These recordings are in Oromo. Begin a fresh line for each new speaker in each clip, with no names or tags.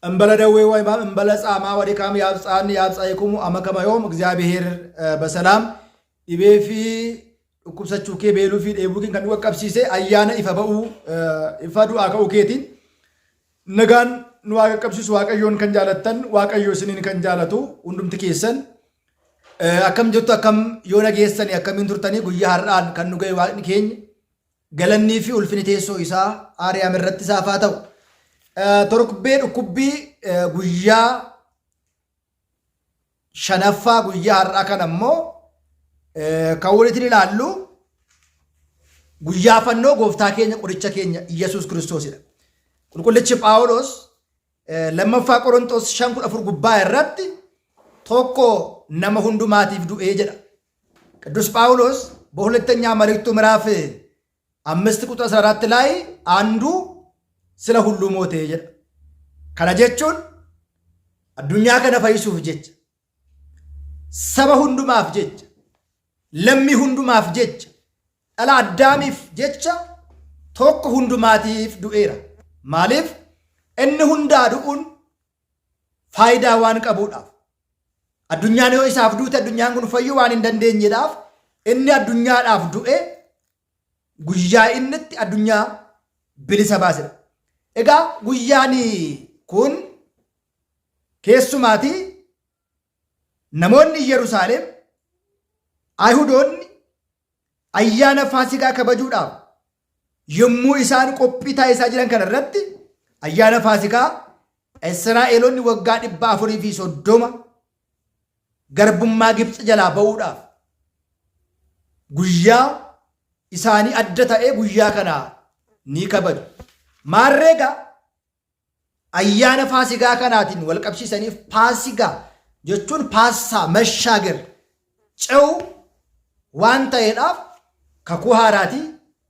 እንበለ ደዌ ወሕማም እንበለ ጻማ ወድካም ያብጽሐኒ ያብጽሕክሙ አመ ከመ ዮም። እግዚአብሔር በሰላም dhibee fi dhukkubsachuu kee, beeluu fi dheebuu kee kan nu qaqqabsiise, ayyaana ifa ba'uu, ifa du'aa ka'uu keetiin nagaan nu haa qaqqabsiisu. Waaqayyoon kan jaalattan, Waaqayyo isiniin kan jaalatu hundumti keessan akkam jirtu? Akkam yoo nageessanii? Akkamiin turtanii? Guyyaa har'aan kan nu ga'e Waaqni keenya, galannii fi ulfini teessoo isaa Aariyaam irratti isaaf haa ta'u. Torbee dhukkubbii guyyaa shanaffaa, guyyaa har'aa kana immoo kan walitti ilaallu guyyaa fannoo gooftaa keenya, qoricha keenya Iyyasuus Kiristoosidha. Qulqullichi Phaawulos Lammaffaa Qorontos 5:14 gubbaa irratti "Tokko nama hundumaatiif du'ee" jedha. ቅዱስ ጳውሎስ በሁለተኛ መልእክቱ ምዕራፍ 5 ቁጥር 14 ላይ "አንዱ ስለ ሁሉ ሞተ" jedha. Kana jechuun addunyaa kana fayyisuuf jecha, saba hundumaaf jecha, lammii hundumaaf jecha, dhala Addaamiif jecha tokko hundumaatiif du'eera. Maaliif? Inni hundaa du'uun faayidaa waan qabuudhaaf. Addunyaan yoo isaaf duute addunyaan kun fayyuu waan hin dandeenyeedhaaf, inni addunyaadhaaf du'e, guyyaa inni itti addunyaa bilisa baasedha. Egaa guyyaan kun keessumaatii namoonni Yerusaalem, Ayihudoonni, ayyaana Faasikaa kabajuudhaaf yommuu isaan qophii taasisaa jiran kana irratti, ayyaana Faasikaa Israa'eloonni waggaa 430 garbummaa Gibxi jalaa ba'uudhaaf guyyaa isaanii adda ta'ee guyyaa kana ni kabaju. Maarreegaa ayyaana Faasikaa kanaatiin wal qabsiisaniif, Faasikaa jechuun paassaa መሻገር ce'u waan ta'eedhaaf, kakuu haaraatii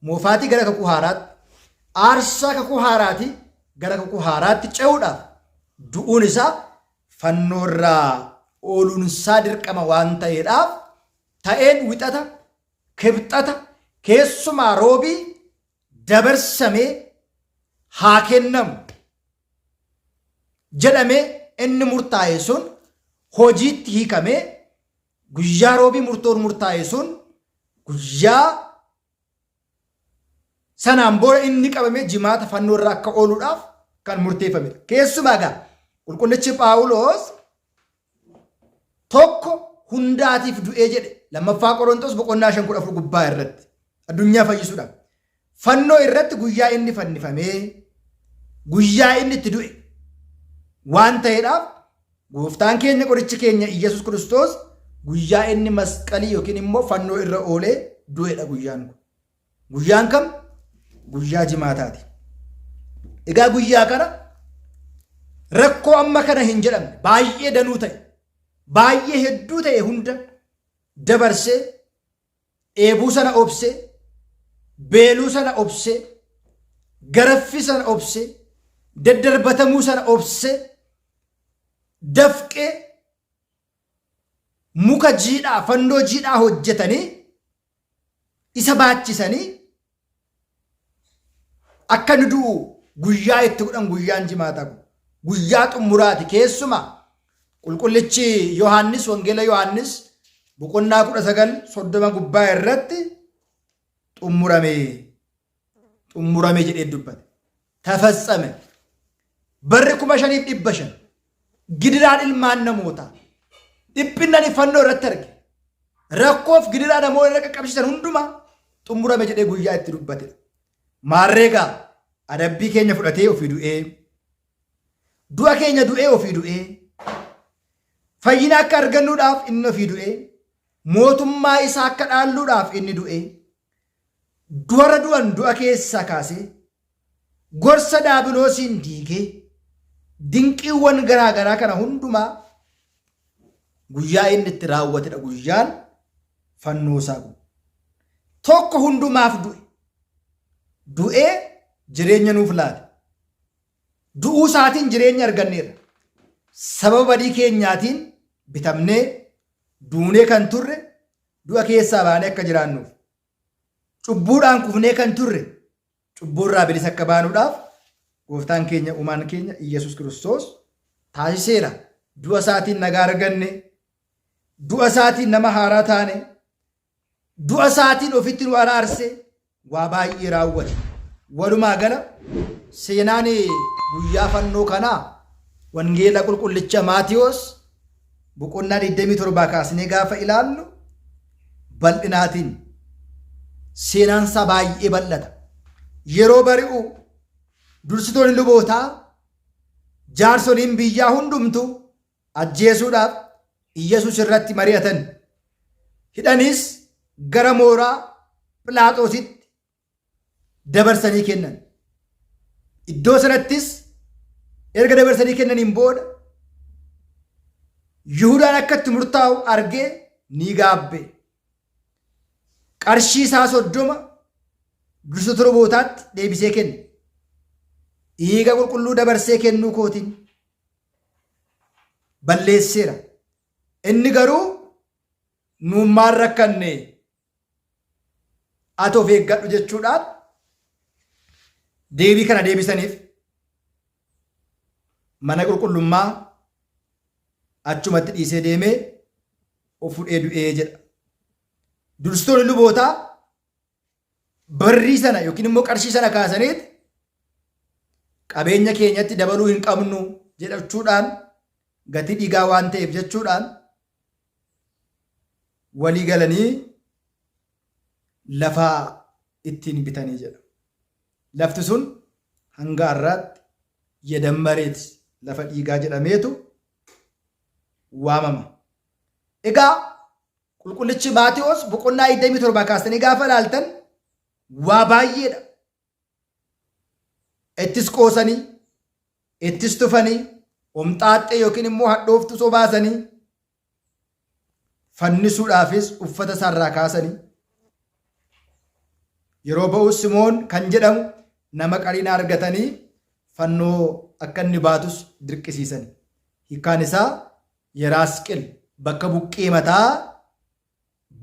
moofaatii gara kakuu haaraatti, aarsaa kakuu haaraatii gara kakuu haaraatti ce'uudhaaf du'uun isaa, fannoorraa ooluun isaa dirqama waan ta'eedhaaf, ta'een Wixata, Kibxata, keessumaa Roobii dabarsamee haa kennamu jedhamee inni murtaa'e sun hojiitti hiikamee, guyyaa Roobii murtoon murtaa'e sun guyyaa sanaan booda inni qabamee Jimaata fannoo irra akka ooluudhaaf kan murteeffamedha. Keessumaa egaa Qulqullichi Phaawulos "Tokko hundaatiif du'ee" jedhe, Lammaffaa Qorontos boqonnaa 5:14 gubbaa irratti, addunyaa fayyisuudhaaf. Fannoo irratti guyyaa inni fannifamee, guyyaa inni itti du'e waan ta'eedhaaf, gooftaan keenya, qorichi keenya Iyyasuus Kiristoos guyyaa inni masqalii yookiin immoo fannoo irra oolee du'edha guyyaan kun. Guyyaan kam? Guyyaa Jimaataati. Egaa guyyaa kana rakkoo amma kana hin jedhamne, baay'ee danuu ta'e, baay'ee hedduu ta'e hunda dabarsee, dheebuu sana obsee, beeluu sana obsee, garaffii sana obsee, daddarbatamuu sana obsee, dafqee, muka jiidhaa, fannoo jiidhaa hojjetanii isa baachisanii akka inni du'u guyyaa itti godhan guyyaan Jimaataa kun guyyaa xumuraati. Keessumaa Qulqullichi Yohaannis Wangeela Yohaannis boqonnaa 19:30 gubbaa irratti "Xumurame, xumurame" jedhee dubbate. ተፈጸመ. Barri 5500 gidiraan ilmaan namootaa, dhiphinnan fannoo irratti arge, rakkoof gidiraa namoonni irra qaqqabsiisan hundumaa "Xumurame" jedhee guyyaa itti dubbate. Maarreegaa adabbii keenya fudhatee ofii du'ee, du'a keenya du'ee ofii du'ee, fayyina akka argannuudhaaf inni ofii du'ee, mootummaa isaa akka dhaalluudhaaf inni du'ee, du'arra du'an du'a keessaa kaasee, gorsa daabiloosiin diigee, dinqiiwwan garaa garaa kana hundumaa guyyaa inni itti raawwatedha guyyaan fannoo isaa kun. Tokko hundumaaf du'e. Du'ee jireenya nuuf laate. Du'uu isaatiin jireenya arganneerra. Sababa badii keenyaatiin bitamnee duunee kan turre du'a keessaa baanee akka jiraannuuf. Cubbuudhaan kufnee kan turre cubbuurraa bilisa akka baanuudhaaf gooftaan keenya, uumaan keenya Iyyasuus Kiristoos taasiseera. Du'a isaatiin nagaa arganne, du'a isaatiin nama haaraa taane, du'a isaatiin ofitti nu araarse, waa baay'ee raawwate. Walumaa gala seenaan guyyaa fannoo kanaa Wangeela Qulqullicha Maatiyoos boqonnaa 27 kaasnee gaafa ilaallu bal'inaatiin seenaan isaa baay'ee bal'ata. Yeroo bari'u dursitoonni lubootaa jaarsoliin biyyaa hundumtuu ajjeesuudhaaf Iyyasuus irratti mari'atan. Hidhaniis gara mooraa Philaaxoositti dabarsanii kennan. Iddoo sanattis erga dabarsanii kennaniin booda Yihudaan akka itti murtaa'u argee ni gaabbe. Qarshii isaa 30 dursitoota lubootaatti deebisee kenne. Dhiiga qulqulluu dabarsee kennuu kootiin balleesseera. Inni garuu nuun maal rakkanne ati of eeggadhu jechuudhaan deebii kana deebisaniif mana qulqullummaa achumatti dhiisee deemee of fudhee du'ee jedha. Dursitoonni lubootaa barrii sana yookiin immoo qarshii sana kaasaniit qabeenya keenyatti dabaluu hin qabnu jedhachuudhaan gatii dhiigaa waan ta'eef jechuudhaan walii galanii lafa ittiin bitanii jedha. Lafti sun hanga har'aatti Yedammareet lafa dhiigaa jedhameetu waamama. Egaa Qulqullichi Maatewos boqonnaa 27 kaastanii gaafa ilaaltan waa baay'eedha. Ittis qoosanii, ittis tufanii, homxaaxxee yookiin immoo hadhooftuu sobaasanii fannisuudhaafis uffata isaarraa kaasanii yeroo ba'u Simoon kan jedhamu nama qariina argatanii fannoo akka inni baatus dirqisiisani. Hiikkaan isaa Yeraasqil bakka buqqee mataa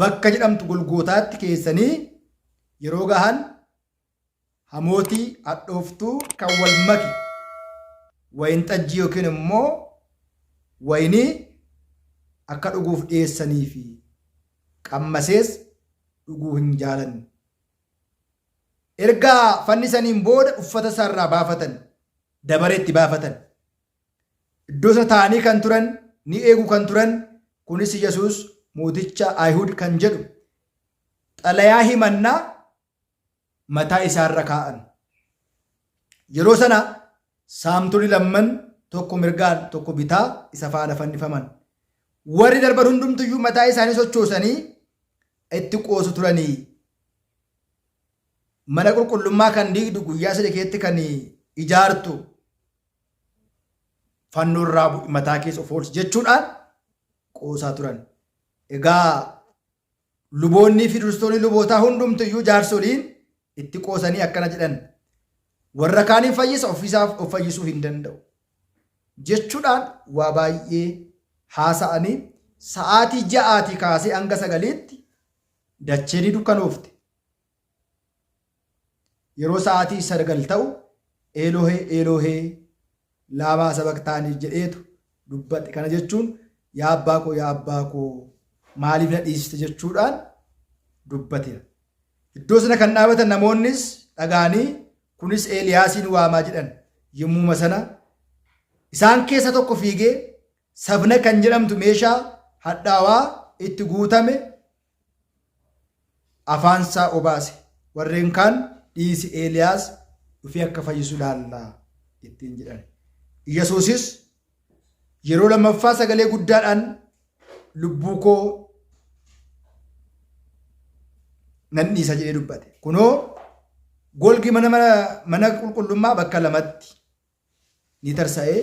bakka jedhamtu Golgootaatti keessanii yeroo gahan hamootii hadhooftuu kan wal make wayin xajjii yookiin immoo wayinii akka dhuguuf dhiyeessanii fi qammasees dhuguu hin jaalanne. Erga fannisaniin booda uffata isaarraa baafatan, dabareetti baafatan. Iddoo sana taa'anii kan turan, ni eegu kan turan, kunis Yesuus mooticha Ayihud kan jedhu xalayaa himannaa mataa isaarra kaa'an. Yeroo sana saamtonni lamman tokko mirgaan tokko bitaa isa faana fannifaman. Warri darban hundumtuyyuu mataa isaanii sochoosanii itti qoosu turanii. Mana qulqullummaa kan diigdu guyyaa sadii keessatti kan ijaartu fannoo irraa bu'i mataa keessa of oolchi jechuudhaan qoosaa turan. Egaa luboonnii fi dursitoonni lubootaa hundumtu iyyuu jaarsoliin itti qoosanii akkana jedhan. Warra kaaniin fayyisa ofiisaaf of fayyisuu hin danda'u. Jechuudhaan waa baay'ee haasa'anii sa'aatii 6:00 kaasee hanga 9:00tti dachee ni dukkanoofte. Yeroo sa'aatii 9 ta'u Eeloohee Eeloohee laamaa sabaktaanii jedheetu dubbate. Kana jechuun yaa abbaa koo yaa abbaa koo maaliif na dhiiste jechuudhaan dubbateera. Iddoo sana kan dhaabatan namoonnis dhaga'anii kunis Eeliyaasiin waamaa jedhan. Yommuuma sana isaan keessa tokko fiigee safna kan jedhamtu meeshaa hadhaawaa itti guutame afaansaa obaase. Warreen kaan dhiisi Eeliyaas dhufee akka fayyisu ilaalla ittiin jedhan. Yesuusis yeroo lammaffaa sagalee guddaadhaan lubbuu koo nan dhiisa jedhee dubbate. Kunoo golgi mana mana qulqullummaa bakka lamatti ni tarsa'ee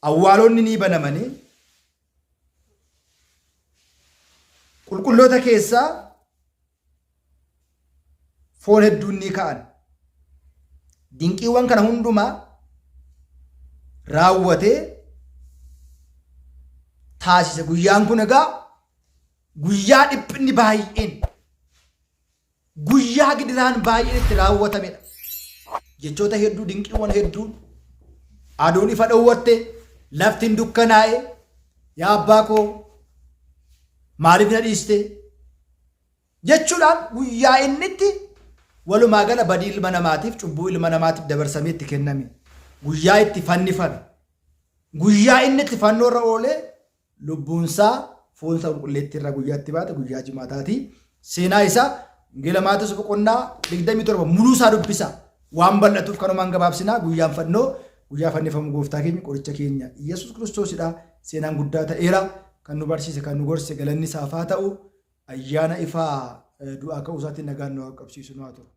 awwaalonni ni banamanii qulqulloota keessaa foon hedduun ni ka'an. Dinqiiwwan kana hundumaa raawwatee taasise. Guyyaan kun egaa guyyaa dhiphinni baay'een Guyyaa gidiraan baay'een itti raawwatamedha. Jechoota hedduu, dinqiiwwan hedduun aduun ifa dhowwatte, Lafti hin dukkanaa'e. Yaa abbaa koo maaliif na dhiiste? Jechuudhaan guyyaa inni itti walumaa gala badii ilma namaatiif cubbuu ilma namaatiif dabarsamee itti kenname. Guyyaa itti fannifame. Guyyaa inni itti fannoo irra oolee lubbuunsaa foonsaa qulqulleettii irraa guyyaa itti baate guyyaa jimaataati. Seenaa isaa Wangeela Maatewos boqonnaa 27 muluu isaa dubbisa. Waan bal'atuuf kanumaan gabaabsinaa guyyaan fannoo guyyaa fannifamu gooftaa keenya qoricha keenya Yesuus Kiristoosidha. Seenaan guddaa ta'eera. Kan nu barsiise kan nu gorse galanni isaaf haa ta'u. Ayyaana ifaa du'aa ka'uu isaatiin nagaan nu haa qabsiisu nu haa turu.